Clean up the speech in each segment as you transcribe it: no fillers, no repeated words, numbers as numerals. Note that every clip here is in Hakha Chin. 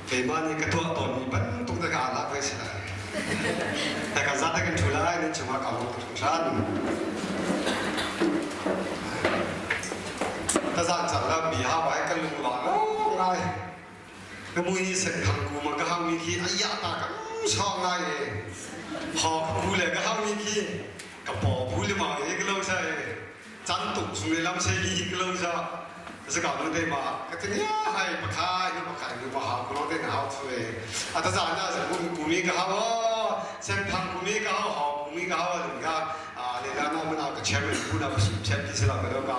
Keimah nih ka tuah tawnmi bantuk te ka lak ve si lai. Ta kan zate kan ṭhu lai, nan cungah ka lung tuk hringhran. Ta zan cang la bi ha bai kan lung la ngai. Ka mui nih sen thang ku ma ka hang mi khi a ya ta ka so ngai e. Ho ku le ka hang mi khi ka paw phu le ma e ka lo sa e. Chan tuk chung le lam se hi ka lo sa. Zaka nu te ma ka tin ya hai pakhai nu pakhai nu pa ha ku lo te na hau thu e. A ta zan na ku ku mi ka hau sen thang ku mi ka hau hau ku mi ka hau le ka le la na mana ka chairman ku na sim chem ti se la ka ka.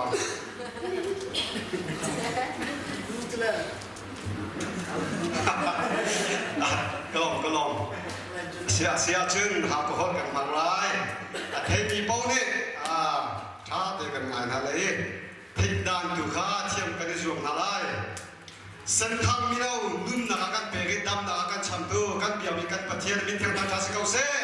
Ka lawm ka lawm. Sia sia cun alcohol kan hmang lai. A theimi paoh nih ṭha te kan ngai hna lai i theihdan tu kha thiam kan i zuam hna lai. Senthang mino nunnak a kan pek i damnak a kan chamtu kan biakmi kan Pathian min thiang thangṭhat si ko seh.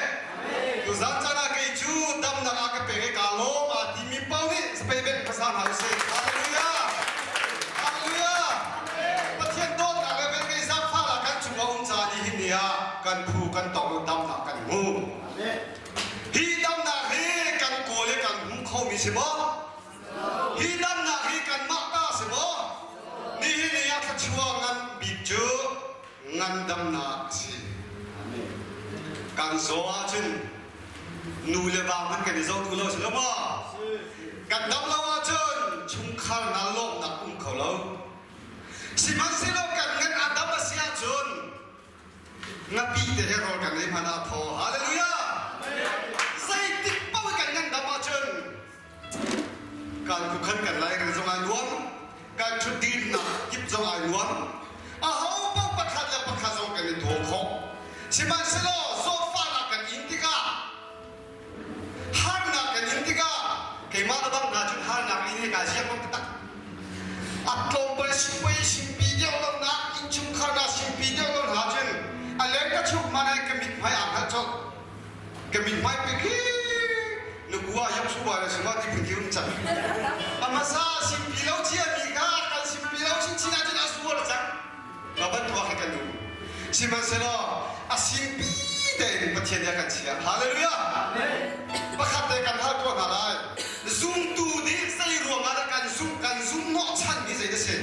Tuzan caan ah kei cu damnak a ka pek i kaa lawm aa timi paoh nih zapei bengh hmasa hna usih. Hallelujah! Hallelujah! Pathian dawtnak le velngeih zaangfahnak kan cung a um caah nihin ni ah kan phu kan tong i damnak kan hmu. Hi damnak hi kan kawl i kan hmu khomi si maw? Hi damnak hi kanmah ta si maw? Nihin ni ah thluachuah ngan bik cu ngandamnak a si. Kan zaw ahcun nu le va hmanh kan i zoh duh lo si lo maw? Kan dam lo ahcun chungkhar hna lawmhnak um kho lo. Sihmanhsehlaw kan ngan a dam a si ahcun ngapi te he rawl kan ei hmanh ah thaw. Hallelujah! Zeitik paoh kan ngan dam ahcun kan kukhan kan lai rel zong ai nuam kan ṭhutdirnak kip zong ai nuam aho paoh pakhat le pakhat zong kan i daw khawh sihmanhsehlaw zawtfahnak kan in tikah harnak kan in tikah keimah le bang hna cun harnak in hi kai ziak bang taktak a tlawmpal sipoi simpi deuh lo na innchungkhar na simpi deuh lo hna cun a leng ka chuk man ai ka mit hmai aa hngalh colh ka mithmai pe khi nukua yok suba le suma ti phun um cang amasa simpi lo chia mi kha kan simpi lo chin chin ahcun a sual cang ma bantuk ah kan um sihmanhsehlaw a simpi tein Pathian nih a kan chiah hallelujah pakhat te kan hal ko hna lai zumtu nih zei ruang ah dah kan zum kan zum hnawh chan mi zei na si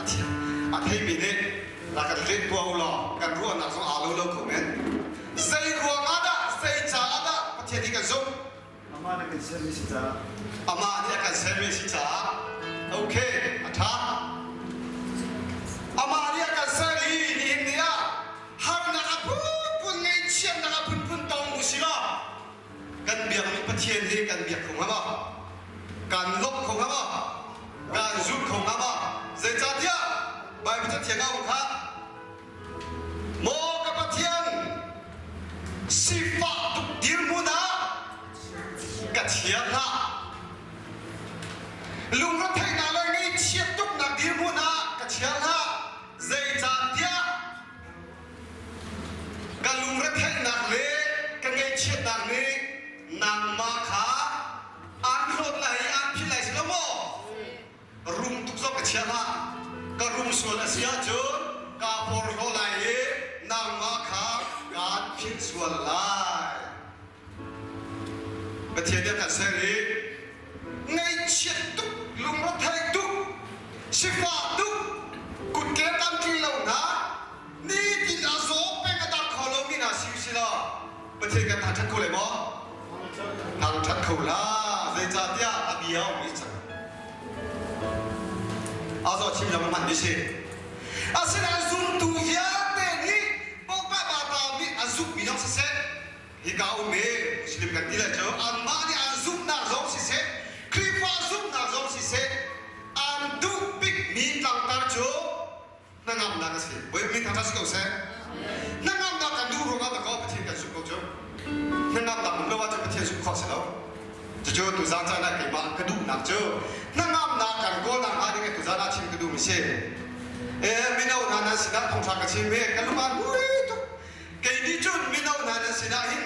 a thiam a theimi nih la kan let tuah u law kan ruahnak zong aa lo lo kho men zei ruang ah dah zei caah dah Pathian hi kan zumh Amah nih a kan sermi si caah amah nih a kan sermi si caah okay a tha amah nih a kan ser i nihin ni ah harnak a phunphun ngaihchiatnak a phunphun tong u si law kan biakmi Pathian hi kan biak kho hnga maw kan lawmh kho hnga maw kan zul kho hnga maw zeicahtiah Bible Cathiang ah um kha maw ka Pathian sifah tuk dirhmun ah ka chia hlah lungretheihnak le ngaihchiat tuknak dirhmun ah ka chia hlah zeicahtiah Ka lungretheihnak le ka ngaihchiatnak nih nangmah kha aan hlawt lai i aan philh lai si lo maw? Rum tuk zong ka chia hlah. Ka rum sual a si ahcun kaa porhlaw lai i nangmah kha kaan philh sual lai. Pathian nih a kan ser i ngaihchiat tuk, lungrethei tuk, sifah tuk, kutke tlamtling lo hna, nitin a zaw peng a dam kho lomi hna si usih law Pathian kan thangṭhat kho lai maw? Thangṭhat kho hlah. Zeicahtiah a bia a um i cang. A zaw chim zong a hmanmi si. Asinain zumtu vialte nih Bawkah Bata nih a zumhmi zong siseh, hika um i Muslim kan ti lai cu anmah nih an zumhnak zong siseh Khrihfa zumhnak zong siseh an duh bikmi tlangtar cu hnangamnak a si. Bawipa min thangṭhat si ko seh. Hnangamnak kan duh ruangah dakaw Pathian kan zumh ko cu. Hnangamnak um lo ahcun Pathian zumh khawh si lo. Cucu tuzaan caan ah keimah ka duhnak cu hnangamnak kan kawlnak hnga ding tuzaan ah chim ka duhmi si. Eh mino hna nan sinah thawngṭha ka chim i ka lung ah hui tuk. Kei nih cun mino hna nan sinah hin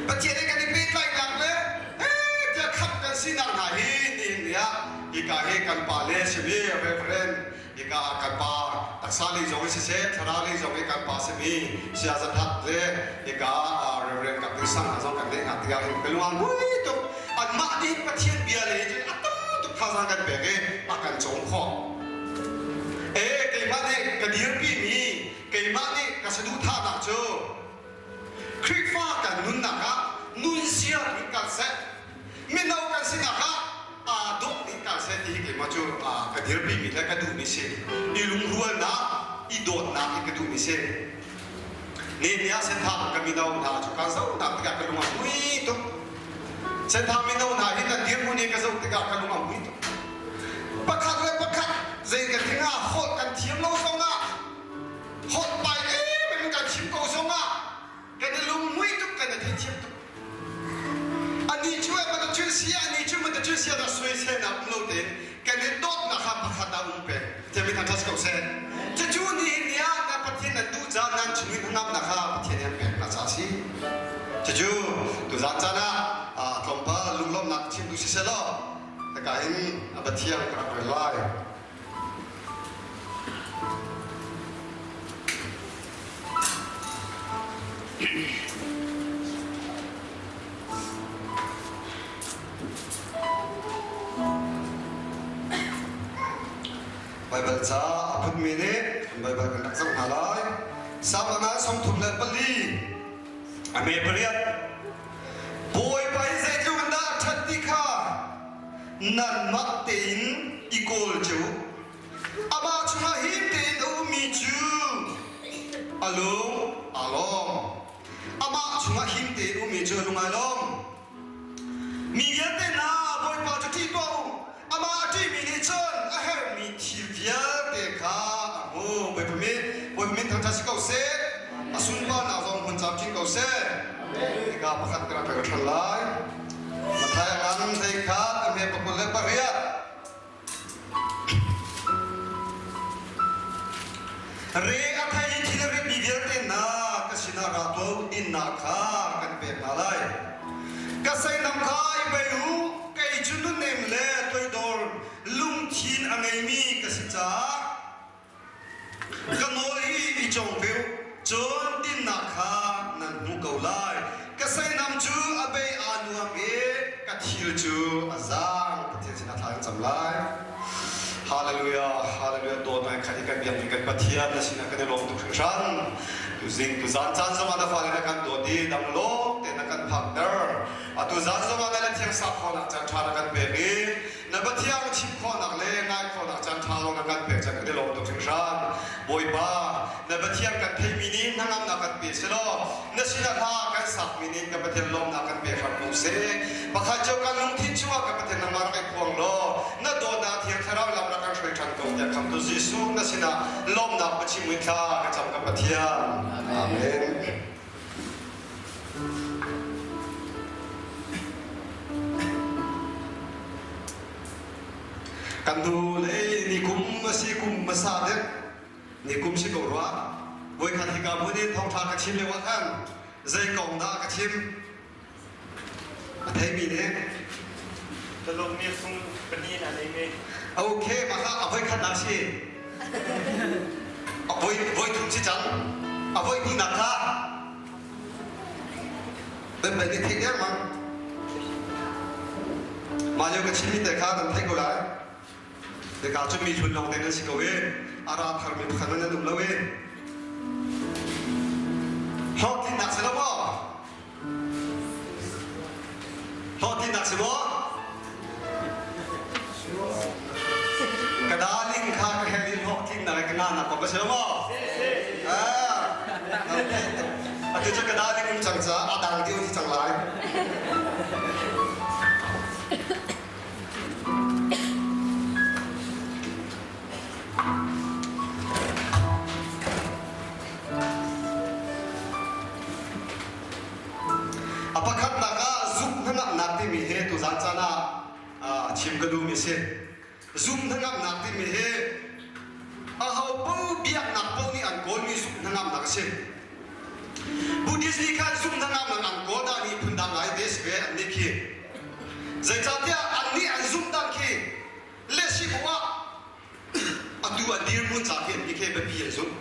Pathian he kan i pehtlaihnak le eh tiah Zeicahtiah khamh kan sinak hna hi nihin ni ah hika hi kan pa le simi Reverend hika ah kan pa taksa lei zong in siseh thlarau lei zong in kan pa simi Saya Za That le hika ah Reverend Kap Ding Sang hna zong kan neih hna tikah hin ka lung aa hmui tuk. Anmah nih Pathian bia lei cun a tam tuk thazaang kan pek i a kan cawm khawh. Ee keimah nih ka dirpi mi keimah nih ka saduhthahnak cu Khrihfa kan nunnak ah nunzia in kal seh, mino kan sinak ah aa dawh ning kal seh ti hi keimah cu ka dirpimi le ka duhmi si. I lungrualnak, i dawtnak hi ka duhmi si. Ni ah Senthang ka mino hna cu kaan zohnak tikah ka lung a hmui tuk. Senthang mino hna hi nan dirhmun hi ka zoh tikah ka lung a hmui tuk. Pakhat le pakhat zei kan thing ah holh kan thiam lo zongah holh pai em in kan chim ko zongah kan i lunghmuih tuk kan i theithiam tuk. Ani cu man ta chun sia ani cu man ta chun sia da soiselnak um lo tein kan i dawtnak kha pakhat ah um peng. Pathian min thangṭhat ko seh. Cucu nihin ni ah na Pathian nan duh caah nan chung in hnangamnak kha Pathian nih an pek hna caah a si. Cucu tuzaan caan ah tlawmpal lunglawmhnak chim duh siseh law hika hin a Pathian ka rak rel lai. Baibal ca a phunmi nih Baibal kan rak zoh hna lai. Salm anga 34 a me pariat Bawipa hi zeitluk in dah a ṭhat ti kha nanmah tein i kawl cio. Amah chungah him tein a ummi cu a lung aa lawm. Amah chungah him tein ummi cu a lung aa lawm. Mi vialte hna Bawipa cu ṭih tuah u. Amah a ṭihmi nih cun a herhmi thil vialte kha a hmu. Bawipa min, Bawipa min thangṭhat si ko seh. A sunparnak zong hmun camcin ko seh. Hika pakhat ka rak rel ṭhan lai. Matthai a ngan 21 a hme 28. Re a thei i thil a ritmi vialte hna ka sinah ra tuah u dinnak kha kan pek hna lai. Ka seihnam kha i bei u, kei cu nunnem le toidor lungthin a ngeimi ka si caah Ka nawl hi i cawng ve u, cun dinnak kha nan hmu ko lai. Ka seihnam cu a bei aa nuam i ka thil cu a zaang. Pathian sinah thla kan cam lai. Hallelujah, hallelujah. Dawt ngai khat i kan biakmi kan Pathian na sinah kan i lawm tuk hringhran. Tuzing tuzan caan zongah na fale na kan dawt i dam lawng tein na kan phakter. Atu zan zongah na le thiang sakhaw caan ṭha na kan pek i Na Pathian chim khawhnak le ngai khawhnak caan ṭha lawng na kan pek cang kan i lawm tuk hringhran. Bawipa, na Pathian kan theihmi nih hnangamnak kan pe selaw, na sinah hla kan sakmi nih kan Pathian lawmnak kan pe hram ko seh. Pakhat cio kan lungthin chungah kan Pathian nangmah rak i phuang law, na dawtnak Thiang Thlarau lam rak kan hruai ṭhan ko tiah khamtu Jesuh na sinah lawmnak biachim in thla ka cam kan Pathian. Amen. Kan hnu lei nikum a si kum hmasa dek nikum si ko rua voikhat hika hmun in thawngṭha ka chim lio ah khan zei kong dah ka chim a theimi nih Tuluk nih fung pahnih na nei mi. Okay, mah kha a voikhatnak si. A voi voi thum si cang. A voi hnihnak kha Ben bai nih theih dengmang. Mah lio ka chimmi te kha nan theih ko lai. Hika cu mi hlun lawng te nan si ko i a ra tharmi pakhat nan um lo i hlawhtlinnak si lo maw? Hlawhtlinnak si maw? Ka darling kha ka hel in hlawhtlinnak ka ngahnak kong ka si lo maw? Ah, atu cu ka darling um cang caah a dang deuh ti cang lai. A pakhatnak ah zumh hnangamnak timi hi tuzan caan ah chim ka duhmi a si. Zumh hnangamnak timi hi aho paoh biaknak paoh nih an kawlmi zumh hnangamnak a si. Buddhist nih khan zumh hnangamnak an kawl dah nih phundang ngai te si ve an nih khi. Zeicahtiah annih an zumh dan khi lesi ah atu an dirhmun ca khi an khi biapi an zumh.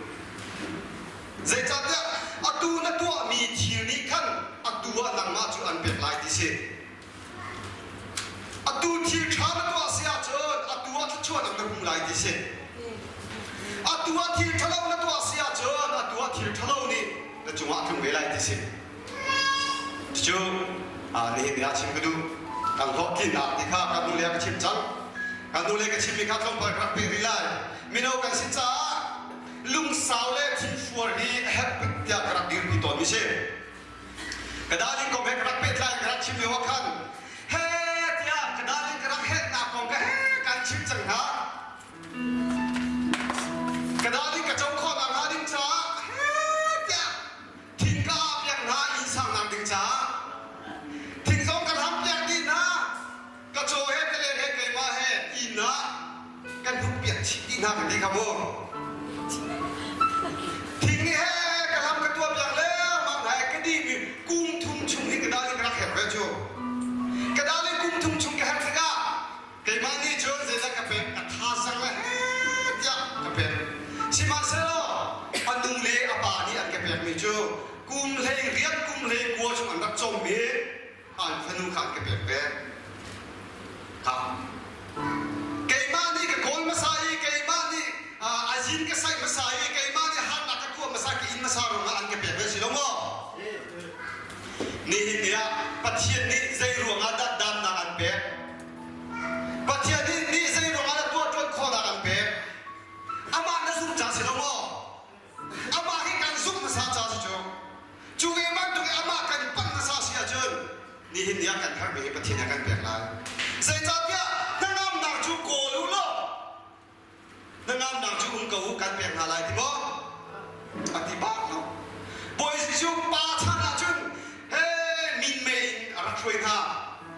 Zeicahtiah atu na tuahmi thil nih khan atu ah nangmah cu an pek lai ti si. Atu thil ṭha na tuah si ahcun atu ah thluachuahnak na hmu lai ti si. Atu ah thil ṭhalo na tuah si ahcun atu ah thil ṭhalo nih na cungah a tlung ve lai ti si. Cucu nihin ni ah chim ka duh. Kan hlawhtlinnak ti kha kan nule a ka chim cang. Kan nule ka chimmi kha tlawmpal ka rak peh rih lai. Mino kan si caah lungsau le thinfuar hi a herh tuk tiah ka rak dirpi tawnmi si. Ka darling kong he ka rak pehtlai ka rak chim lio ah khan he tiah ka darling ka rak helhnak kong ka he kan chim cang hna. Ka darling ka co khawhnak hnga ding caah he tiah thing ka ah piak hna inn sangnak ding caah thing zong kan ham piak dih hna. Ka caw he ka len he keimah he inn ah kan huk piak chih dih hna ka ti kha mu. Thing nih he ka lam ka tuah piak lengmang hna ka dih mi kum thum chung hi ka dal in ka rak herh ve cu. Ka dal in kum thum chung ka herh tikah keimah nih cun zeidah ka pek ka thazang le he tiah ka pek. Sihmanhsehlaw a nu le a pa nih an ka pekmi cu kum hlei riat kum hlei kua chung an rak cawmmi an fanu kha an ka pek ve. Kha. Keimah nih ka kawl hmasa i keimah nih a zin ka saih hmasa i keimah nih harnak ka tuah hmasa ka in hmasa ruangah an ka pek ve si lo maw? Nihin ni ah Pathian nih zei ruangah dah damnak an pek? Pathian nih nih zei ruangah dah tuah ṭuan khawhnak an pek? Amah na zumh ca si lo maw? Amah hi kan zumh hmasa ca si cu. Cu ve bantuk i amah kan panh hmasa si ahcun nihin ni ah kan herhmi hi Pathian nih a kan pek lai. Zeicahtiah hnangamnak cu kawl u law hnangamnak cu um ko u kan pek hna lai ti maw? A ti bak lo. Bawi Jesuh pa chan ahcun he minmei in a rak hruai hna.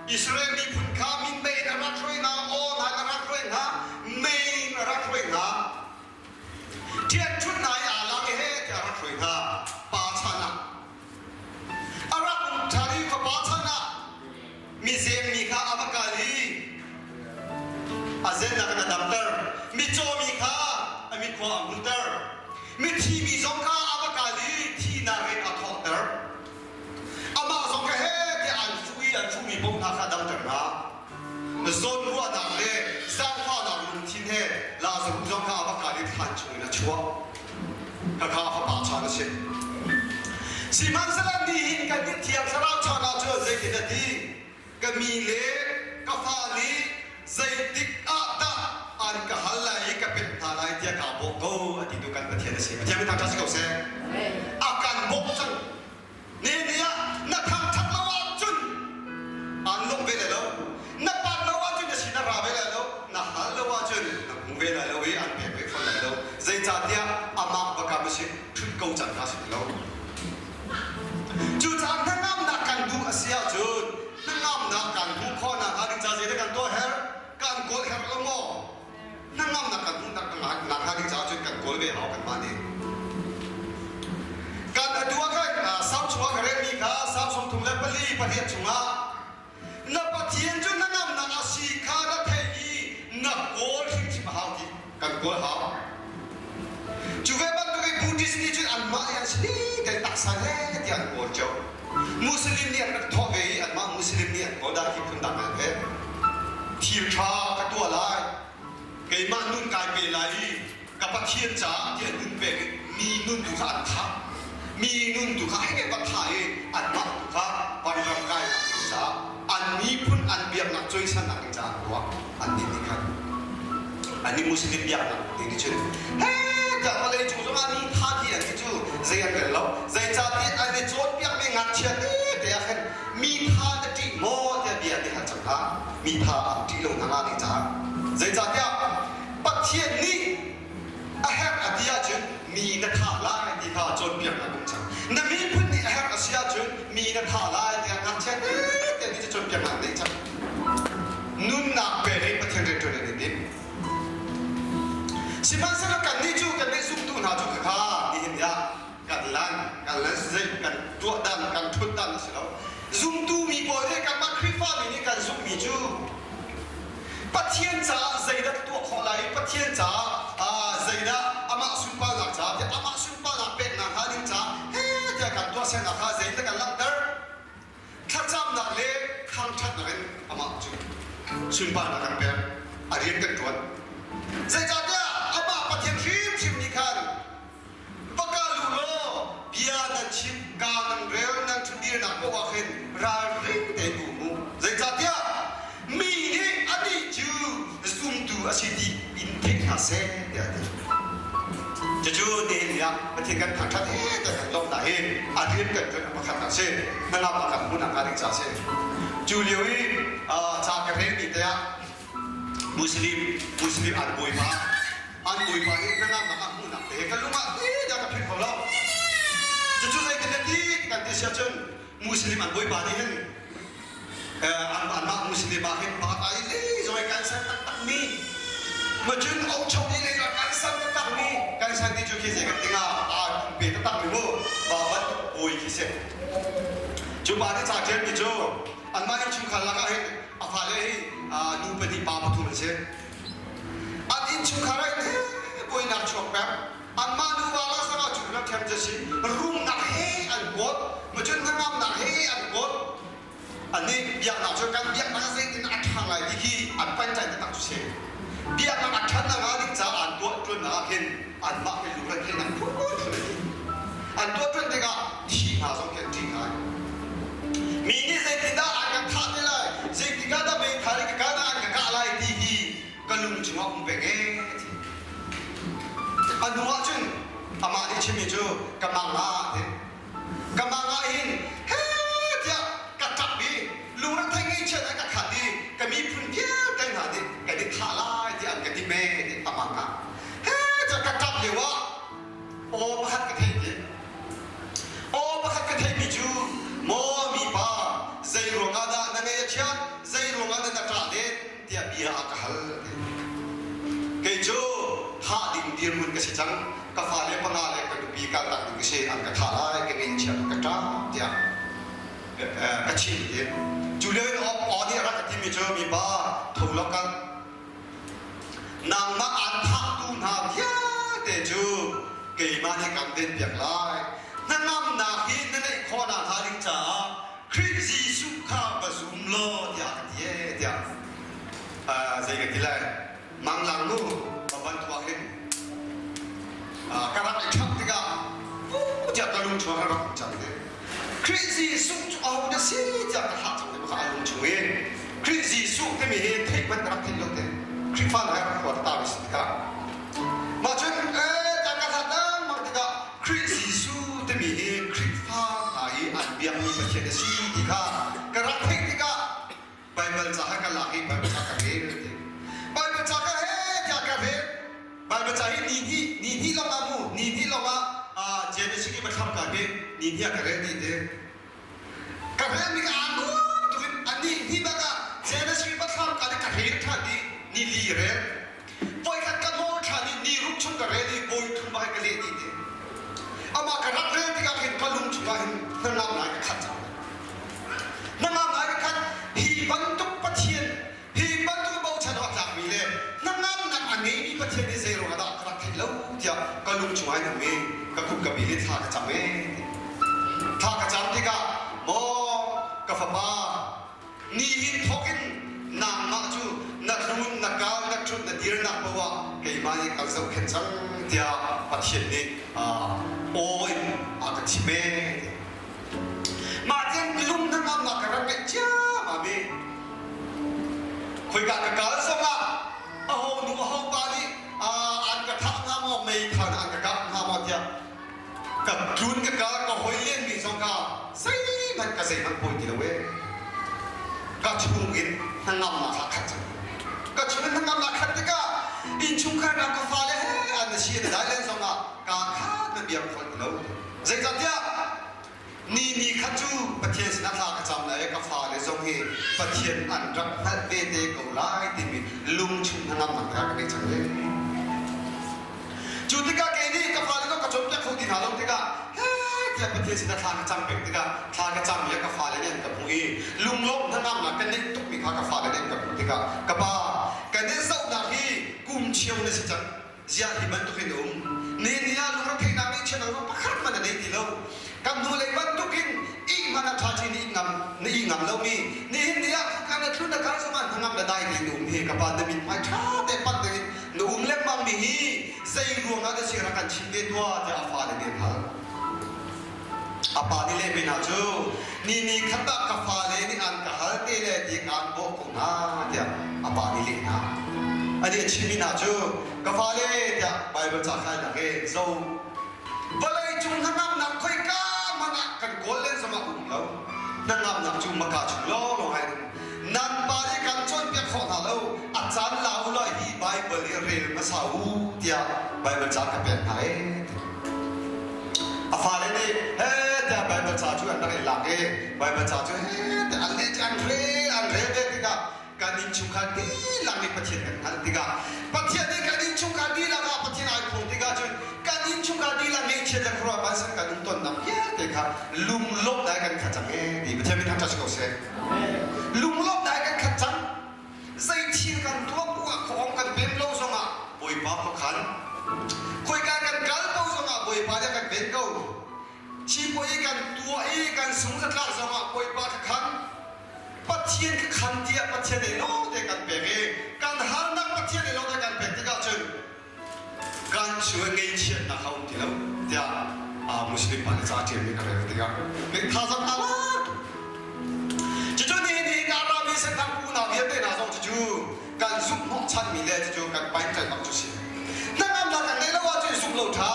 Israel miphun kha minmei in a rak hruai hna, aw hna in a rak hruai hna, mei in a rak hruai hna. Ṭhianṭhunh hna i aa lak i he tiah a rak hruai hna. Pa chan ah a rak um ṭhan i fapa chan ah mizengmi kha a va kal i a zennak in a damter. Mitcawmi kha a mitkhua a hmuhter. Mithimi zong kha a va kal i thihnak in a thawhter. Amah zong kha he tiah an fuh i an fuhmi paoh hna kha a damter hna. Zawnruahnak le zaangfahnak lungthin he Lazarus zong kha a va kal i thlan chungin a chuah. Khakha fapa chan a si. Sihmanhsehlaw nihin kan nih Thiang Thlarau chan ahcun zeitin a ti? Ka mi le ka fa nih zeitik ah dah an ka hal lai i ka pek hna lai tiah kaa bawh ko a ti tu kan Pathian a si. Pathian min thangṭhat si ko seh. A kan bawmh cang. Ni ah na thangṭhat lo ahcun aan lawmh ve lai lo. Na pat lo ahcun na sin a ra ve lai lo. Na hal lo ahcun na hmu ve lai lo i an pek ve fawn lai lo. Zeicahtiah amah bakam a si ṭhut ko cang kha si ti lo. Cucaah hnangamnak kan duh a si ahcun hnangamnak kan hmuh khawhnak hnga ding ca zeidah kan tuah herh? Kan kawl herh lo maw? Hnangamnak kan hmuh nak hnga ding caah cun kan kawl ve hau kanmah nih. Kan atu ah khan Salm chungah ka relmi kha Salm 34 pariat chungah na Pathian cu na ngamnak a si kha na theih i na kawl hrimhrim a hau ti kan kawl hau. Cu ve bantuk in Buddhist nih cun anmah nih an si te taksa he tiah an kawl cio. Muslim nih an rak thawh ve i anmah Muslim nih an kawl dah hi phundang an ve. Thil ṭha ka tuah lai, keimah nun kai pe lai i ka Pathian caah tiah nun pek in mi nun tu kha an thah. Mi nun tu kha hei va thah i anmah tu kha vanram kai ding caah an miphun an biaknak cawisannak ding caah an tuah. Annih nih khan annih Muslim biaknak ti nih cun he tiah vawlei cung zongah mi tha ti an ti cu zei an rel lo. Zeicahtiah an i cawnpiakmi ngakchia tete ah khan mi tha na ṭih maw tiah bia an i hal cang hna. Mi tha an ṭih lo hna hnga ding caah. Zeicahtiah Pathian nih a herh a ti ahcun mi na thah lai ti kha cawnpiaknak um cang. Na miphun nih a herh a si ahcun mi na thah lai tiah ngakchia tete nih cawnpiaknak an neih cang. Nunnak pek in Pathian rianṭuan an i tim. Sihmanhsehlaw kannih cu kannih zumtu hna cu khakha nihin ni ah kan lan, kan lan zei kan tuah dan, kan ṭhut dan a si lo. Zumtu mi pawl nih kanmah Khrihfami nih kan zumhmi cu Pathian caah zeidah tuah khawh lai i Pathian caah zeidah amah sunparnak caah tiah amah sunparnak peknak hnga ding caah he tiah kan tuahsernak kha zeidah kan langhter? Thlacamnak le thangṭhatnak in amah cu sunparnak kan pek, a rian kan ṭuan. Zeicahtiah amah Pathian hrimhrim nih khan Va kal u law bia nan chim, ka nan rel, nan ṭhutdirnak paoh ah khin ralring tein um u. Zeicahtiah mi nih anih cu zumtu a si ti in theih hna seh tiah a ti. Cucu nihin ni ah Pathian kan thangṭhat he tiah kan lawmhnak hi a rian kan ṭuan pakhat a si. Hnangam kan hmuhnak hnga ding ca a si. Cu lio i ca ka relmi te ah Muslim Muslim an bawipa an bawipa nih hnangamnak a hmuhnak te ka lung ah dah ka philh kho lo. Cucu zeitin na ti kan ti si ahcun Muslim an bawipa nih hin anmah Muslim ah hin pa ai lei zong kan san taktak mi macun aucho ni lei zong kan san taktak mi kan san ti cu khi zei kan tinga aa pe taktak mi mu ba bantuk bawi khi si. Cu pa nih ca ṭial mi cu anmah innchungkhar lakah hin a fale hi nu pahnih pa pathum an si. An innchungkhar ah hin buainak chuak peng. Anmah nuva la zongah cu ram ṭhiam cu si. Rumnak he an kawt, macun hnangamnak he an kawt. Anih biaknak cu kan biaknak zeitin a ṭha lai ti khi an panṭai taktak cu si. Biaknak a ṭhat nakhnga ding caah an tuah ṭuannak ah khin anmah he lungre theihnak phunphun an ti. An tuah ṭuan tikah thi hna zong khi an ṭih ngai. Mi nih zeitindah an kan thah te lai, zeitikah dah meithal in ka kah an ka kah lai ti hi ka lung chungah um peng ee ti. A hnu ah cun amah nih chimmi cu ka mang ah ti. Ka mang ah hin he tiah ka ṭap i lungre ngeihchiat ah ka khat i ka miphun vialte hna nih kan i thah lai tiah an ka ti me ti a mang ah he tiah ka ṭap lio ah aw pakhat ka theih ti. Aw pakhat ka theihmi cu maw mipa zei ruangah dah na ngaih a chiat zei ruangah dah na ṭah len tiah bia a ka hal ti. Kei cu thah ding dirhmun ka si cang ka fale panga le ka nupi kaltak ding ka si an ka thah lai ka ngaihchiat ka ṭah tiah ka chim ti. Cu lio in aw nih a rak ka timi cu mipa tho law kal Nangmah aan thahtu hna vialte cu keimah nih kan denpiak lai. Hnangamnak hi na ngeih khawhnak hnga ding caah Khrih Jesuh kha va zum law tiah ka ti ee tiah zei ka ti lai. Manglang nu va ban thuak hin ka rak i ṭhangh tikah tiah ka lung chung ah ka rak um cang te. Khrih Jesuh cu aho na si tiah ka hlah cang te kha a lung chung i Khrih Jesuh timi hi theih hmanh ka rak theih lo te. Khrihfa hna he rak ta mi si tikah mah cun ee ta ka hlat lengmang tikah Khrih Jesuh timi hi Khrihfa hna i an biakmi Pathian a si ti kha ka rak theih tikah Baibal ca ka lak i Baibal ca ka rel ti. Baibal ca ka he tiah ka rel. Baibal ca hi ni hnih ni hnih lawng ah mu ni hnih lawng ah Genesis i thlam ka hi ni hnih ah ka rel dih te. Ka rel mi ka aan tuk in a ni hnih bak ah Genesis i thlam ka ka rel ṭhan i ni li rel. Voikhat ka nawl ṭhan i ni ruk chung ka rel i bawi thum bak ka leh dih te. Amah ka rak rel tikah khin ka lung chungah hin hnangam ngai ka khat cang. Hnangam ngai ka khat. Hi bantuk Pathian, hi bantuk bochan awk tlakmi le hnangamnak a ngeimi Pathian hi zei ruangah dah ka rak theih lo tiah ka lung chungah hin um i ka kut ka bil i thla ka cam ee. Thla ka cam tikah maw ka fapa Nihin thawk in nangmah cu na tlun, na kal, na ṭhut, na dirnak paoh ah keimah nih kan zohkhenh cang tiah Pathian nih aw in a ka chim ee. Mah tiang lung hnangamnak ka rak ngeih ciammam i khoika ka kal zongah aho nu aho pa nih an ka thah hnga maw meithal an ka kap hnga maw tiah ka tlun ka kal ka hoi lenmi zong kha zeihmanh ka zeihmanh pawi ti lo ee ka chung in hnangamnak kha khat cang ka chung in hnangamnak khat tikah innchungkhar na ka fale he an si an dai len zongah ka khat na biak khol ti lo zeicahtiah ni ni khat cu Pathian sinah thla ka cam lai ka fale zong hi Pathian an rak hngalh ve te ko lai timi lungchung hnangamnak kha ka ngei cang ve. Cu tikah kei nih ka fale zong ka cawnpiak kho ti hna lo tikah he tiah. tiah Pathian sinah thla ka cam peng tikah thla ka cam i ka fale nih an ka hmuh i lunglawm hnangamnak ka neih tukmi kha ka fale nih an ka hmuh tikah ka pa kan in zohnak hi kum cheu na si cang ziah hi bantuk in um ni ni ah lungretheihnak nih chiat lo pakhat hmanh a nei ti lo kan hnu lei bantukin ih hmanh a ṭha chin i ngam na ih ngam lomi nihin ni ah kan na tlun na kal zongah hnangam na dai tein um hi ka pa na mit hmai ṭha te panh dingin na um lengmang mi hi zei ruangah na si rak kan chim ve tuah tiah a fale nih an hal. A pa nih lehmi hna cu ni ni khat ah ka fale nih an ka hal te le ti kaan bawh ko hna tiah a pa nih leh hna. Ani a chimmi hna cu ka fale tiah Baibal ca khalnak he zo vawlei cung hnangamnak khoika hmanh ah kan kawl len zongah um lo. Hnangamnak cu maka chung lawnglawng ai um. Nan pa nih kan cawnpiak khawh hna lo. A caan la u law hi Baibal hi rel hmasa u tiah Baibal ca ka pek hna ee. A fale nih he tiah Baibal ca cu an rak i lak i Baibal ca cu he tiah an leh an rel an rel ve tikah kan innchungkhar dihlak nih Pathian kan hngalh tikah Pathian nih kan innchungkhar dihlak ah Pathian ai phung tikah cun kan innchungkhar dihlak ngeihchiat le khuaruah vansan kan um tonnak vialte kha lunglawmhnak kan khat cang ee ti Pathian min thangṭhat si ko seh. Lunglawmhnak kan khat cang. Zei thil kan tuah bu ah khuahong kan pem lo zongah Bawipa khuakhan. Khoika kan kal ko zongah Bawipa nih a kan ven ko. Thi i kan tuah i kan sung zatlak zongah Bawipa ka khan. Pathian ka khan tiah Pathian nih lawngte kan pek i kan harnak Pathian nih lawngte kan pek tikah cun kan chung i ngeihchiatnak a um ti lo tiah Muslim pa nih ca a ṭialmi ka rel tikah thazaang aa lak. Cucu nihin hi ka rami senthang unau vialte hna zong cucu kan zumh hnawhchanmi le cucu kan painṭai bak cu si. Hnangamnak kan ngeih lo ahcun zumh lo ṭha.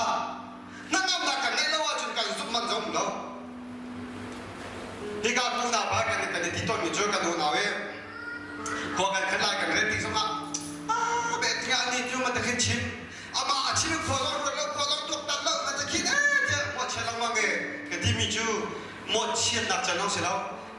Hnangamnak kan ngeih lo ahcun kan zumh man zong um lo. Hika unau pa kan kan i ti tawnmi cu kan unau i khua kan khat lai kan rel tik zongah ah be tingah ni cu ma takhin chim amah a chim khua zong ruat lo khua zong tuaktan lo ma takhin eh tiah mawhchiat lengmang e ka timi cu mawhchiatnak can zong si lo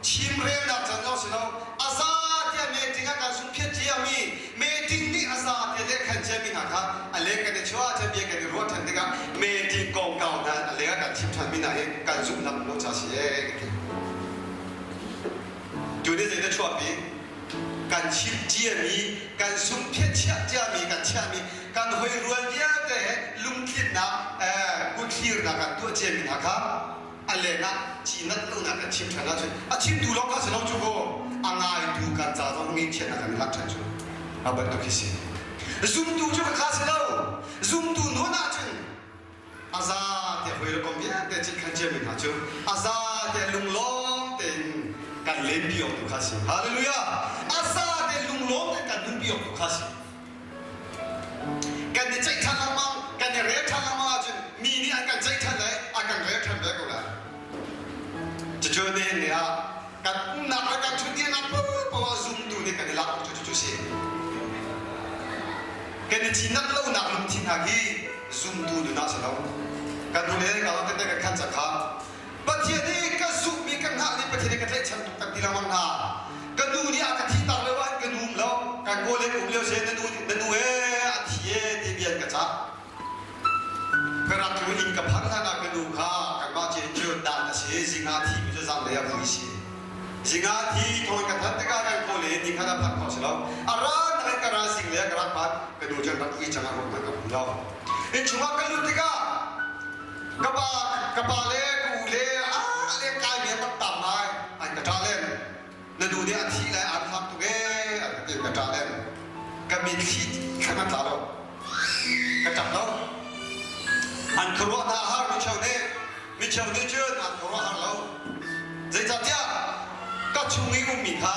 chimrelnak can zong si lo a za tiah meeting ah kan sung phiat ciami meeting nih a za tiah lehkhan ciami hna kha a leng kan i chuah ahcun bia kan i ruah ṭhan tikah meeting kongkau hna a leng ah kan chim ṭhanmi hna hi kan zumhnak lo ca si ee ka ti. Tu nih zei na chuahpi? Kan chim ciami, kan sungphiat chiah ciami, kan chiahmi, kan hoi rual vialte he lungtlinnak, kuthlirnak kan tuah ciami hna kha a lengah cinat lonak kan chim ṭhan ahcun a chimtu lawng kha si lo cu ko a ngaitu kan ca zong ngeihchiatnak kan i lak ṭhan cu a bantuk hi si. Zumtu cu ka kha si lo. Zumtu nun ahcun a za te hoi le kom vialte cit khan ciami hna cu a za te lunglawm tein kan lenpi awk tu kha si. Hallelujah! A za te lunglawm tein kan nunpi awk tu kha si. Kan i ceih ṭhan lengmang, kan i rel ṭhan lengmang ahcun mi nih an kan ceih ṭhan lai, a kan rel ṭhan ve ko lai. Cucu nihin ni ah kan umnak le kan ṭhutdirnak paohpaoh ah zumtu nih kan i lak cu cucu si. Kan i cinnak lonak lungthin hna hi zumtu nun ah si lo. Kan nu le ka kan kan khan cang kha. Pathian nih ka zumhmi ka hngah nih Pathian nih ka tlaihchan tuk kan ti lengmang hna. Ka nu nih a ka thi tak lio ah ka nu um lo. Kan kawl in um lio se na nu na nu ee a thi ee ti bia an ka cah. Ka rak tlu inn ka phanh hlan ah ka nu kha kanmah cin cu dan a si zinga thi mi cu zanlei ah vui si. Zinga thi thawn ka thanh tikah kan kawl in ni khat a phanh khawh si lo. A ran in ka ra zinglei ah ka rak phan ka nu cu rak vui cang a ruak hmanh ka hmu lo. Inn chungah ka lut tikah ka pa ka pa le ka u le a le kai mi an rak tam ngai an ka ṭah len. Na nu nih a thih lai aan hlam tuk ee an ka ti ka ṭah len. Ka mitthli thlan a tla lo. Ka ṭap lo. An khuaruah hna a har micheu nih. Micheu nih cun an khuaruah har lo. Zeicahtiah ka chung i ummi kha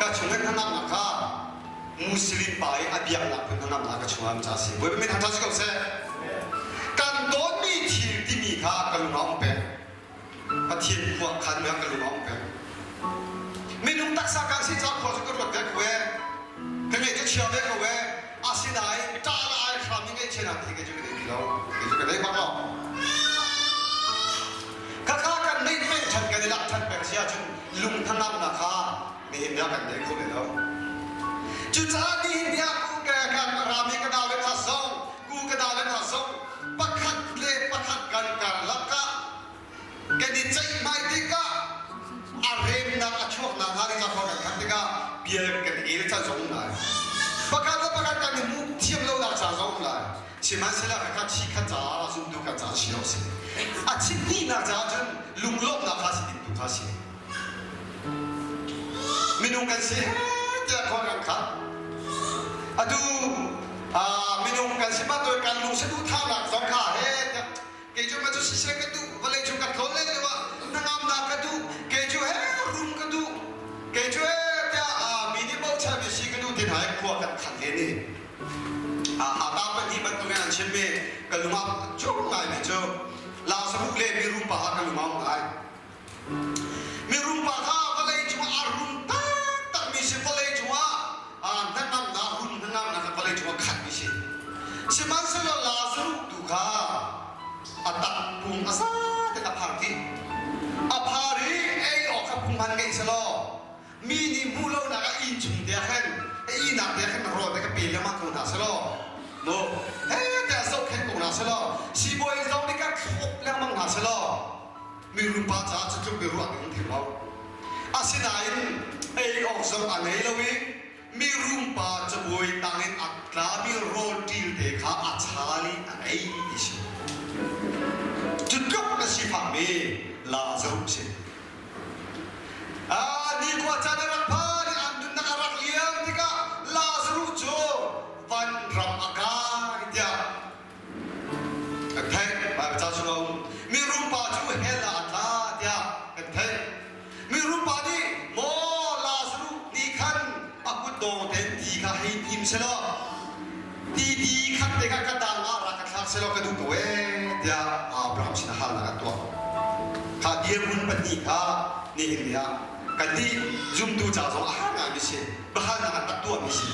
ka chung i hnangamnak kha Muslim pa i a biaknak phun hnangamnak ka chungah um ca a si. Bawipa min thangṭhat si ko seh. Kan dawtmi thil timi kha ka lung ah um peng. Pathian khua khan mi ah ka lung ah um peng. Minung taksa kan si caah khua cu ka ruat ve ko ee. Ka ngaih cu chia ve ko ee. Asinain ṭah le ai hram i ngaihchiatnak hi kei cu ka nei ti lo. Kei cu ka nei bak lo. Khakha kan neih peng ṭhan kan i lak ṭhan peng si ahcun lung hnangamnak kha nihin ni ah kan nei kho le lo. Cucaah nihin ni ah ku ka kan rami ka nau le hna zong, ku ka nau le hna zong pakhat le pakhat kan karlak ah. Pakhat le pakhat kan i hmuh thiam lonak ca zong um lai. Sihmanhsehlaw khakha thi khat caah zumtu kan caah si lo si. A chim hnihnak caah cun lunglawmhnak kha si ding tu kha si. Minung kan si tiah khua kan khat. Atu minung kan si bantuk kan lung saduhthahnak zong kha he tiah kei cu ma cu siseh ka duh vawlei cung ka tlawn len lio ah hnangamnak ka duh kei cu he rum ka duh kei cu he tiah mi nih bochanmi si ka duh ti hna i khua kan khat len i ata pahnih bantuk in an chimmi ka lung ah cung ngaimi cu Lazarus le mirum pa kha ka lung a um ngai. Mirum pa kha vawlei cungah a rum taktakmi si vawlei cungah hnangamnak rum hnangamnak kha vawlei cungah khatmi si. Sihmanhsehlaw Lazarus tu kha a takpum a za te a phar dih. A phar i ei awk kha pum han ngei selaw mi nih hmuh lonak ah inn chung te ah khan a ihnak te ah khan rawl te ka pe lengmang ko hna selaw mu he tiah zohkhenh ko hna selaw siibawi zong nih ka thlop lengmang hna selaw mirum pa caah cu tluk biaruah ding thei lo asinain ei awk zong a ngei lo i mirum pa cabuai tangin a tlami rawl ṭil te kha a chal i a ei ti si cu tluk a sifakmi Lazarus si. Nikhua caan a rak phan i an nunnak a rak liam tikah Lazarus cu vanram a kai tiah kan theih. Baibal ca chung a um. Mirum pa cu hell ah a tla tiah kan theih. Mirum pa nih maw Lazarus nih khan a kutdong tein ti kha hei hnim selaw ti ti khat te kha ka dang ah rak ka thlak selaw ka duh ko ee tiah Abraham sin halnak an tuah. Kha dirhmun pahnih kha nihin ni ah kannih zumtu ca zong a har ngaimi si, biahalnak an rak tuahmi si.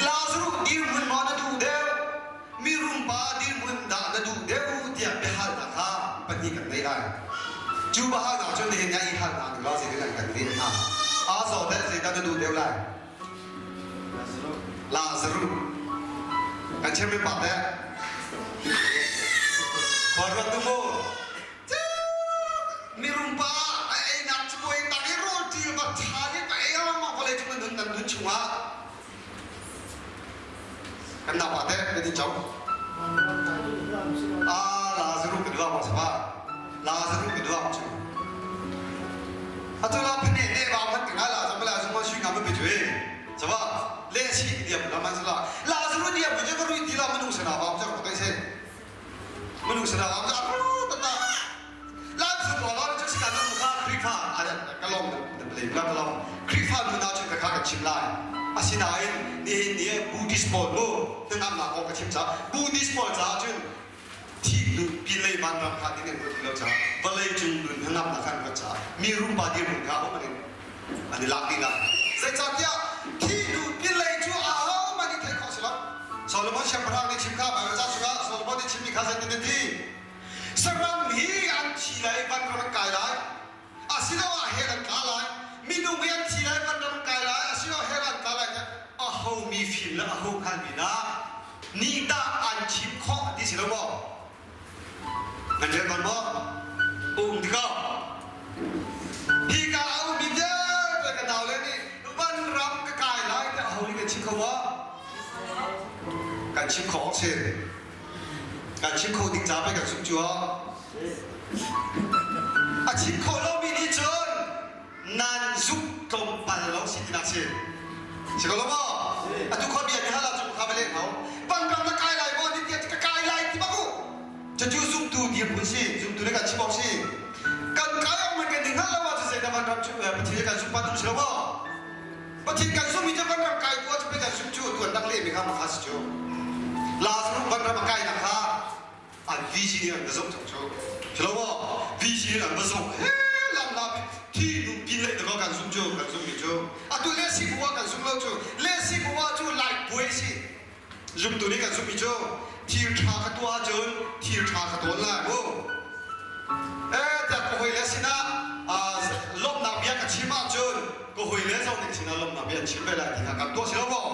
Lazarus dirhmun maw na duh deuh, mirum pa dirhmun dah na duh deuh tiah biahalnak kha pahnih kan ngei lai. Cu biahalnak cu nihin ni ah i halnak ding ah zeitin an kan leh hna. Aa zaw deuh zeidah na duh deuh lai? Lazarus. Kan chim pa te. Khua ruat tu mu. Mirum pa a einak cabuai tang i rawl ṭil va ṭha i va ei ma vawlei cung nun nan nun chungah kan nau pa te kan in cho. Ah Lazarus kan duak ma sa Lazarus kan duak chu. Atu la phane ne ba phat ka la zam la zung ma sui ngam pe chui. Sawa le si diam la man sala. Lazarus diam pe je rui ti la manung sana ba cha ko kai se. Manung sana ba cha ta ta. La zu ko la chu sika nu kha Khrifa a ka long na ble la ka long. Khrifa nu na chu ka kha ka chim lai. Asinain nihin ni Buddhist pawl mu hnangam na ko ka chim cha. Buddhist pawl cha cun Thih pinlei vanram kha ding an ruat ti lo caah vawlei cung nun hnangamnak kha an ruat caah mi rumpa dirhmun kha um an in an i lak dih lai. Zeicahtiah thih hnu pinlei cu ahohmanh nih theih khawh a si lo. Solomon siangpahrang nih chim kha Baibal ca chungah Solomon nih chimmi kha zeitin a ti? Saram hi an thi lai vanram an kai lai. Asiloah hell an tla lai. Minung hi an thi lai vanram an kai lai. Asiloah hell an tla lai tiah aho mi fim le aho hngalmi dah nih dah an chim khawh ti si lo maw? Nan rel bal maw? Um tikah hika a ummi vialte ka naule nih vanram ka kai lai tiah aho nih kan chim kho maw? Kan chim khawh awk si. Kan chim kho ding ca pei kan sung cu A chim khawh lomi nih cun nan zuk tlawmpal lo si tinak si. Si ko lo maw? Atu khua bia nih hal ahcun kha va leh hau. Vanram na kai lai maw? Ni tiah ka kai lai ti bak u. Cucu zumtu dirhmun si, zumtu nih kan chim awk si. Kan kai awk man kan i hngalh lo ahcun zeidah vanram cu Pathian kan zumh pan um si lo maw? Pathian kan zumh i cu vanram kai tu ahcun kan zumh cu tuan dak lehmi kha ma kha si cu. Lazarus vanram a kainak kha an vision in an va zoh cang cu. Cu lo maw? Vision in an va zoh. He lam lam in thi nu pin lei dakaw kan zumh cu kan zumh mi cu. Atu le si bu ah kan zumh lo cu. Le si bu ah cu lai buai si. Zumtu nih kan zumh mi cu thil ṭha ka tuah ahcun thil ṭha ka tawn lai mu. Eh tiah ka hawile sinah lawmhnak bia ka chim ahcun ka hawile zong nih sinah lawmhnak bia an chim ve lai ti kha kan tuah si lo maw?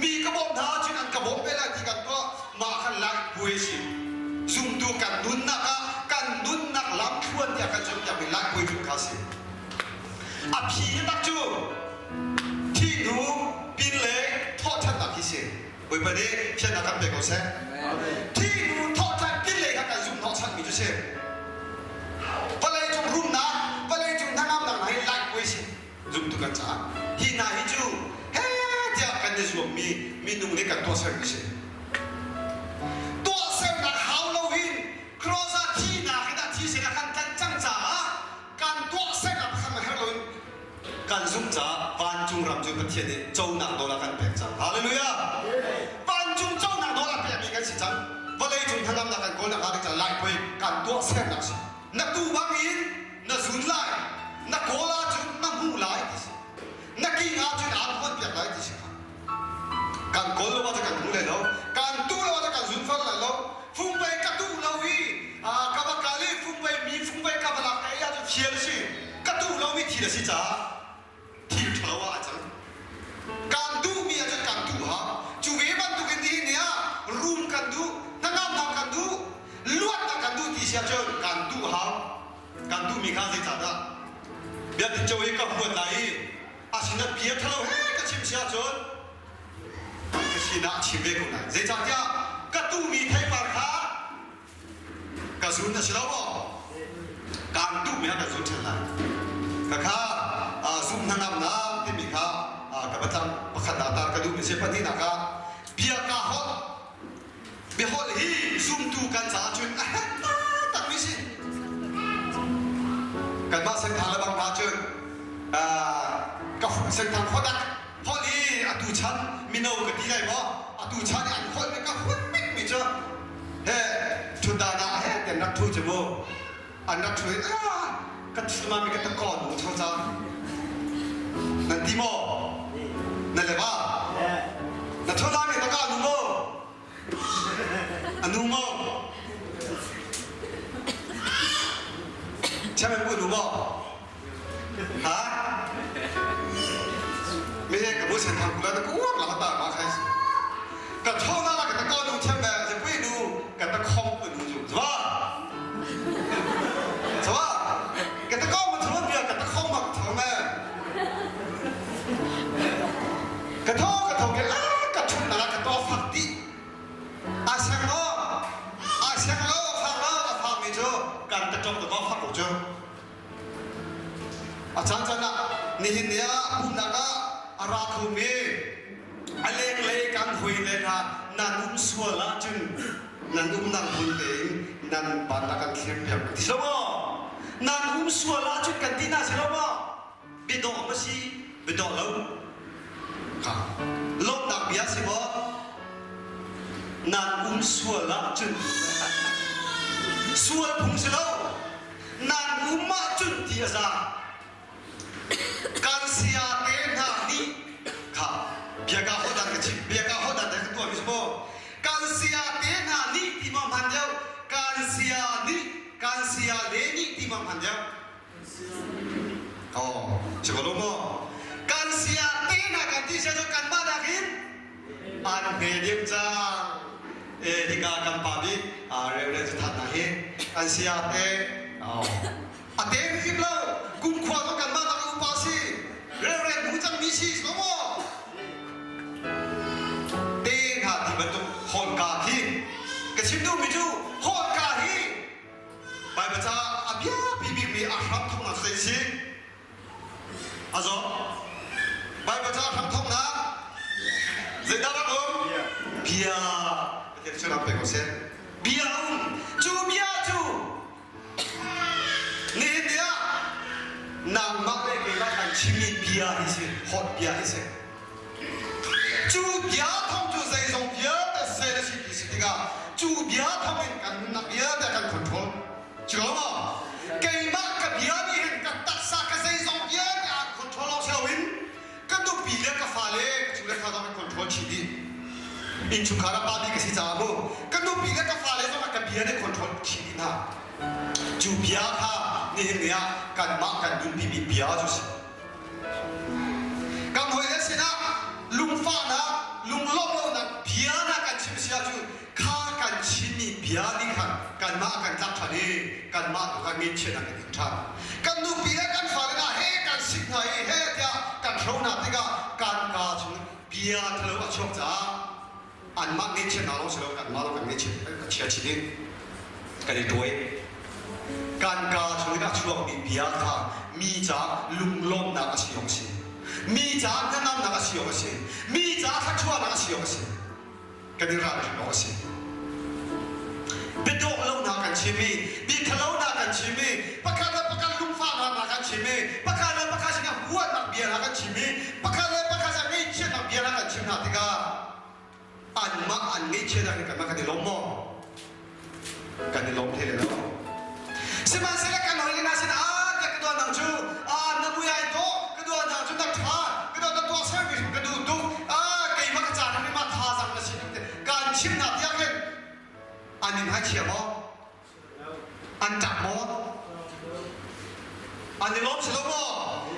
Mi ka bawmh hna ahcun an ka bawmh ve lai ti kan tuah. Mah khan lai buai si. Zumtu kan nunnak ah kan nunnak lamthluan tiah kan cawnpiakmi lai buai cu kha si. A phi tak cu thi hnu. si. Bawipa nih thiannak kan pe ko seh. Thi hnu thawhṭhan pinlei kha kan zumh hnawhchanmi cu si. Vawlei cung rumnak, vawlei cung hnangamnak hna hi laihpuai si zumtu kan caah. Hi hna hi cu he tiah kan i zuammi minung nih kan tuahsermi si. Tuahsernak hau loin cross ah thihnak in a thi sin a kan tlanh cang caah kan tuahsernak pakhat hmanh herh loin kan zumh caah vancung ram cu Pathian nih conak nawl a kan pek cang. Hallelujah! Vancung conak nawl a pekmi kan si cang. Vawlei cung hnangamnak kan kawlnak hnga ding caah laipui kan tuahsernak si. Na tu bangin na zun lai, na kawl ahcun na hmuh lai ti si. Na king ahcun aan huanpiak lai ti si kha. Kan kawl lo ahcun kan hmu lai lo. Kan tuh lo ahcun kan zun fal lai lo. Fungvei ka tuh lo i ka va kal i fungvei mi fungvei ka va lak ka ei ahcun thial a si. Ka tuh lomi thil a si caah thil ṭhalo ah a cang. Kan duhmi ahcun kan duh hau. Cu ve bantukin nihin ni ah rum kan duh, hnangamnak kan duh, luatnak kan duh ti si ahcun kan duh hau. Kan duhmi kha zeicahdah biatin cio hi ka huat lai i a sinah bia ṭhalo he ka chim si ahcun ka sinah a chim ve ko lai. Zeicahtiah ka tuhmi theipar kha ka zun a si lo maw? Kaan tuhmi kha ka zun ṭhan lai. Ka kha zumh hnangamnak timi kha ka biatlang pakhat ah tar ka duhmi a si. Pahnihnak ah bia kaa holh. Biaholh hi zumtu kan caah cun a herh taktakmi si. Kanmah Senthang le bang hna cun ka Senthang khuadak holh hi atu chan mino ka ti lai maw atu chan i an holh mi ka hun bikmi cu he ṭhutdan ah he ten rak ṭhu cu mu an rak ṭhu i ka thima mi ka takaw nu cho cang nan ti maw na le ba na ṭhutdan mi taka nu maw A nu maw? Chairman bu nu maw? Ha? Me ka bu sen thang kula na ku la ta ma khai. Ka tho na la ka ta ko nu thiam ba je pui nu ka ta khong pu nu ju. Zwa. Zwa. Ka ta ko ma tho bia ka ta khong ma tho ma. Ka tho ka tho ke la ka thut na ka to fak ti a seng lo a seng lo a fak lo a fak mi cu kan ta tong ta fak ko cu a caan caan ah nihin ni ah pumnak ah a ra kho mi a lenglei kan hui le hna nan um sual ahcun nan umnak hmun tein nan ban a kan thlir piak ti lo maw nan um sual ahcun kan ti na si lo maw Biadawh ma si? Biadawh lo. Kha. Lawmhnak bia si maw? Nan um sual ahcun sual phung si lo. Nan um ahcun ti a za. Kan saya te hna nih kha biaka hodan ka chim biaka hodan ka tuah mi si maw? Kan saya te hna nih ti ma hman deuh? Kan saya nih kan saya le nih ti ma hman deuh? Oh, si ko lo maw? Kan sia te hna kan ti sia cu kanmah nakin an hme deuh cang. E hika kan pa bik Reverend Zathat hna hi an sia te a te hrim lo kumkhua zong kanmah nak upa si Reverend hmu cang mi si lo maw? Te hna ti bantuk holka khi ka chim duhmi cu holka hi Baibal caah a biapi bikmi a hramthawknak zei si? A zaw. Baibal caah hramthawknak zeidah rak um? Bia. Pathian sunak pe ko seh. Bia um. Cu bia cu nihin ni ah nangmah le keimah kan chimmi bia hi si, hot bia hi si. Cu bia thawng cu zeizong vialte sel a si ti si tikah cu bia thawng in kan nunnak vialte kan control. Cu lo maw? Keimah ka bia nih hin ka taksa ka zeizong vialte aan control lawng si loin ka nupi le ka fale cu le kha zong an control chih dih. Innchungkhar ah pa bik ka si caah mu ka nupi le ka fale zong ka bia nih control chih dih hna. Cu bia kha nihin ni ah kanmah kan nunpimi bia cu si. Kan hawile sinah lungfahnak, lunglawmh lonak bia hna kan chim si ahcun kha kan chimmi bia nih khan kanmah a kan tlak ṭhan i kanmah tu kha ngaihchiatnak kan ing ṭhan. Kan nupi le kan fale hna he kan sik hna i he tiah kan hro hna tikah kan kaa chung bia ṭhalo a chuak caah. Anmah ngeihchiatnak lawng si lo kanmah lawng kan ngeihchiat a chia chin i kan i tuai. Kan kaa chung in a chuakmi bia kha mi caah lunglawmhnak a si awk a si. Mi caah hnangamnak a si awk a si. Mi caah thluachuahnak a si awk a si. Kan i ralrin awk a si. Biadawh lonak kan chim i biathalonak kan chim i pakhat le pakhat lungfahnak hna kan chim i pakhat le pakhat sinah huatnak bia hna kan chim i pakhat le pakhat sinah ngaihchiatnak bia hna kan chim hna tikah anmah an ngaihchiatnak hi kanmah kan i lawm maw? Kan i lawm hlei lo. Sihmanhsehlaw kan hawile hna sinah ah tiah ka tuah nang cu ah na mui ai dawh ka duah nang cu na ṭha ka duah na tuah sermi ka duh tuk ah keimah ka caan ah mah thazaang na si tuk te kaan chim hna tiah khin an in hai maw? An ṭap maw? An i lawm si lo maw?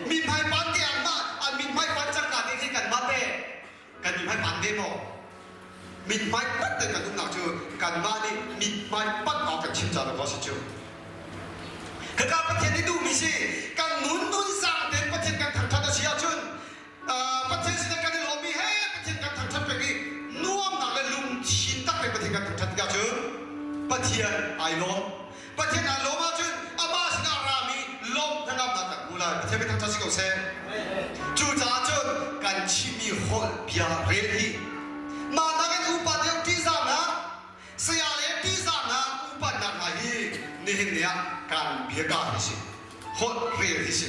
Mi hmaipan te anmah an mithmai pan cangka te khi kanmah te kan mithmai pan ve maw? Mithmai pat te kan umnak cu kanmah nih mithmai pat awk kan chim ca lo si cu. Khaka Pathian nih duhmi si kan nun nun sang tein Pathian kan thangṭhat a si ahcun Pathian sinah kan i lawmmi he Pathian kan thangṭhat peng i nuamnak le lungthin tak in Pathian kan thangṭhat tikah cun Pathian ai lawm. Pathian ai lawm ahcun amah sinah a rami lawm hnangamnak kan hmu lai. Pathian min thangṭhat si ko seh. Cucaah cun kan chimmi holh bia rel hi mah nakin upa deuh ṭihzahnak saya le ṭihzahnak upatnak hna hi nihin ni ah kan biaka hi si. Holh rel hi si.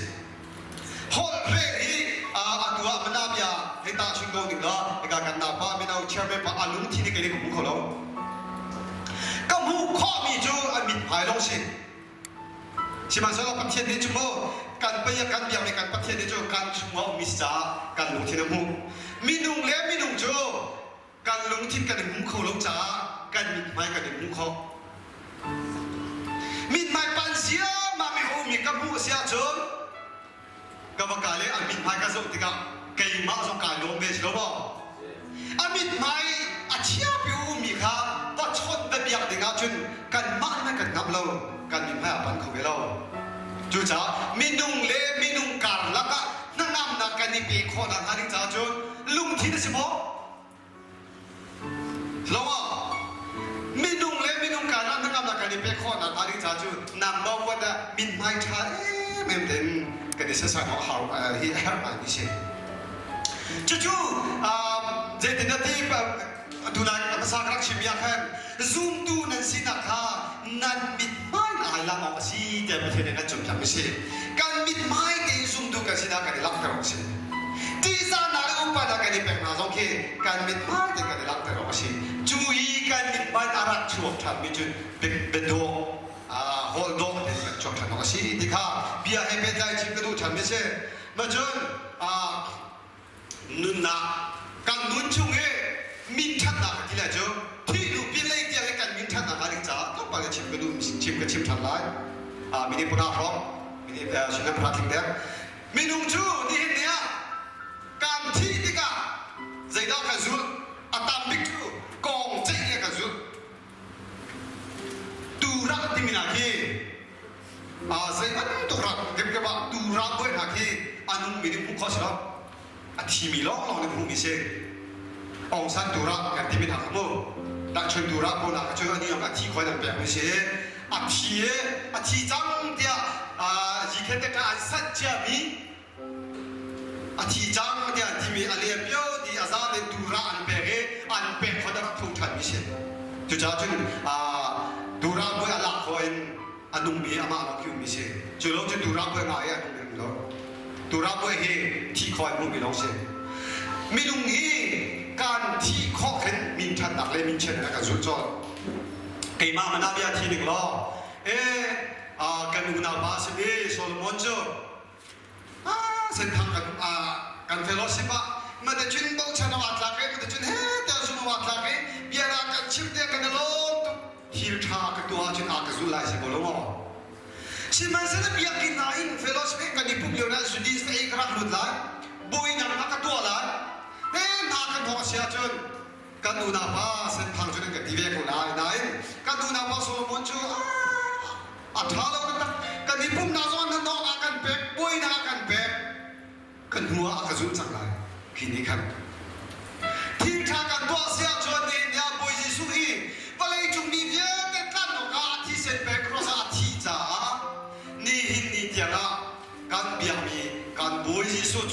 Holh rel hi atu ah mana bia hei tahchun ko ning law hika kan napa mino chairman pa a lungthin hi kei ka hmu kho lo. Ka hmuh khawhmi cu a mithmai lawng si. Sihmanhsehlaw Pathian nih cu mu kan pei kan biakmi kan Pathian nih cu kan chungah ummi si caah kan lungthin a hmuh. Minung le minung cu kan lungthin kan i hmu kho lo caah kan mithmai kan i hmu kho. Mithmai pan ziahmah mi a ummi ka hmuh a si ahcun ka va ka le a mithmai ka zoh tikah keimah zong kai lawm ve si lo maw? A mithmai a thiapi ummi kha va chawnh va biak ding ahcun kanmah nih kan ngamh lo, kan mithmai a pan kho ve lo. Cucaah minung le minung karlak ah hnangamnak kan i pe khawhnak hnga ding caah cun lungthin a si maw? Lo ah minung le minung karlak hnangamnak kan i pek khawhnak hnga ding caah cu number one ah mithmai ṭha emem tein kan i sasai awk hau hi a herh ngaimi si. Cucu zeitin na ti tunai hmasa ka rak chimmi ah khan zumtu nan sinak kha nan mithmai ai lang awk a si tiah Pathian nih kan cawnpiakmi si. Kan mithmai tein zumtu kan sinak kan i langhter awk a si. Ṭihzahnak le upatnak kan i pek hna zong khi kan mithmai tein kan i langhter awk a si. Cu i kan mithmai a rak chuak ṭhanmi cu biadawh hawl dawh tein kan chuak ṭhan awk a si ti kha bia he pehtlai chim ka duh ṭhanmi si. Ma cun nunnak kan nun chung i min ṭhatnak ka ti lai cu thih hnu pinlei tiang i kan min ṭhatnak hnga ding caah tlawmpal in chim ka duh chim ka chim ṭhan lai. Mini puna hrawng mini sinam phra thing dek minung cu nihin ni ah kan thih tikah zeidah kan zulh a tam bik cu kong ceih le kan zulh turak timi hna khi zei bantuk rak kemkep ah turak buai hna khi a nungmi nih hmuh khawh si lo a thimi lawnglawng nih hmuhmi si Aung San turak kan timi hna kha mu Dahchun turak pawl hna kha cu ani a thi khoi nan pekmi si a thi a thi cang tiah zikhen te an sanh ciami a thi cang tiah an timi a lem pio ti a za tein tura an pek i an pek kho rak tho ṭhanmi si cucaah cun tura buai a lak khawh in a nungmi amah lawng khi ummi si cu lo cu tura buai nga i a nung mi lo tura buai hi thi khawh in hmuhmi lawng si minung hi kan thi khawh khin min ṭhatnak le min chiatnak kan zulh colh keimah mana bia thi ning law e kan unau pa simi Solomon cu Senthang kan kan fellowship ah madacun bochan awah tlak i madacun he te zum awah tlak i bia ra kan chim te kan i lawm tuk thil tha ka tuah ahcun a ka zul lai si ko lo maw sihmanhsehlaw biakinn ah in fellowship kan i pumh lio na zudin sa ei ka rak lut lai buainak na ka tuah lai he hna kan thawk a si ahcun kan unaupa Senthang cu nan kan ti ve ko lai nain kan unaupa Solomon cu a ṭha lo taktak kan i pumhnak zong nan nawk ah kan pek buainak ah kan pek kan hnu ah a ka zulh cang lai khi nih khan thil ṭha kan tuah si ahcun in.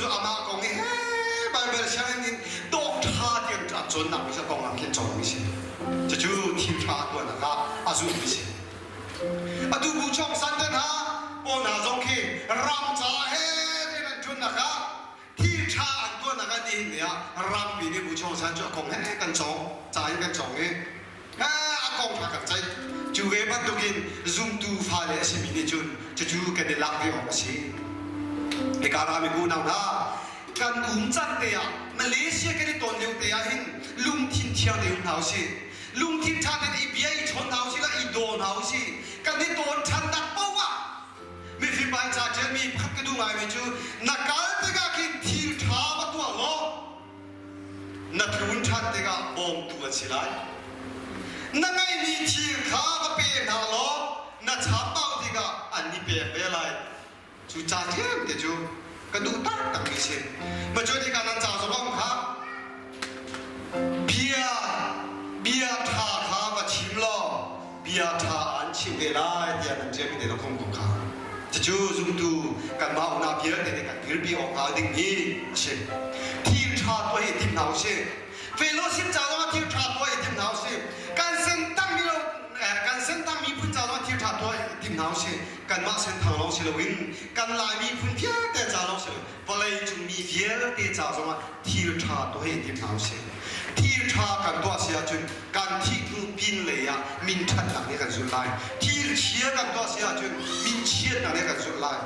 cu amah kong hi he Baibal sianginn in dawk ṭha tiang a cawnnak mi kong ah khin cawnmi si. Cucu thil ṭha tuahnak ah a zulhmi si. Atu bu chong san te hna pawl hna zong khi ram ca he rian an ṭuannak ah thil ṭha an tuahnak ah nihin ni ah rampi nih bu chong san cu a kong he kan cawng ca in kan cawng i a kong kha kan ceih. Cu ve bantukin zumtu fale a simi nih cun cucu kan i lak ve awk a si. Hika rami unau hna, kan um can te ah Malaysia kan i ton lio te ah hin lungthin thiang te um hna usih. Lungthin ṭha tein i bia i chawn hna usih la i daw hna usih. Kan i tawn ṭhan tak paoh ah mifim pa in ca ṭialmi pakhat ka duh ngaimi cu na kal tikah khin thil ṭha va tuah law Na tlun ṭhan tikah bawmtu an si lai. Na ngeihmi thil kha va pe hna law na chambau tikah an i pek ve lai. Cu ca ṭhiamte cu ka duh taktakmi si. Macu tikah nan ca zong kha bia bia ṭha kha va chim law bia ṭha an chim ve lai tiah nan ṭialmi te na khong ko kha. Cucu zumtu kanmah unau vialte nih kan dirpi awk hnga dingmi a si. Thil ṭha tuah hi tim hna usih. Fellowship ca zongah thil ṭha tuah i tim hna usih. Kan sentang mi lo kan sentang miphun ca zongah thil ṭha tuah i tim hna usih. Kanmah senthang lawng si loin kan Lai miphun vialte ca lawng si lo vawlei cung mi vialte ca zongah thil ṭha tuah hi tim hna usih. Thil ṭha kan tuah si ahcun kan thih hnu pin lei ah min ṭhatnak nih kan zulh lai. Thil chia kan tuah si ahcun min chiatnak nih kan zulh lai.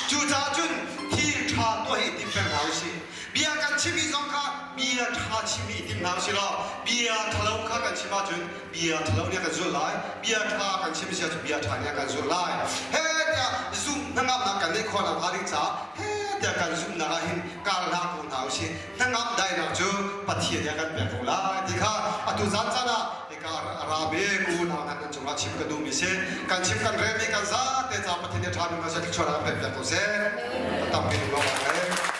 Cucaah cun thil ṭha tuah hi tim peng hna usih. Bia kan chimmi zong kha bia ṭha chimmi tim hna usih law bia ṭhalo kha kan chim ahcun bia ṭhalo nih a kan zulh lai. Bia ṭha kan chim si ahcun bia ṭha nih a kan zulh lai. He tiah zumh hnangamnak kan neih khawh nakhnga ding caah he tiah kan zumhnak ah hin kar hna ko hna usih. Hnangam daihnak cu Pathian nih a kan pek ko lai ti kha atu zan caan ah hika Arabe unau hna nan cungah chim ka duhmi si. Kan chim kan relmi kan zate ca Pathian nih ṭha bik hna seh thluachuah kan pek piak ko seh. Tampi lung lawmh.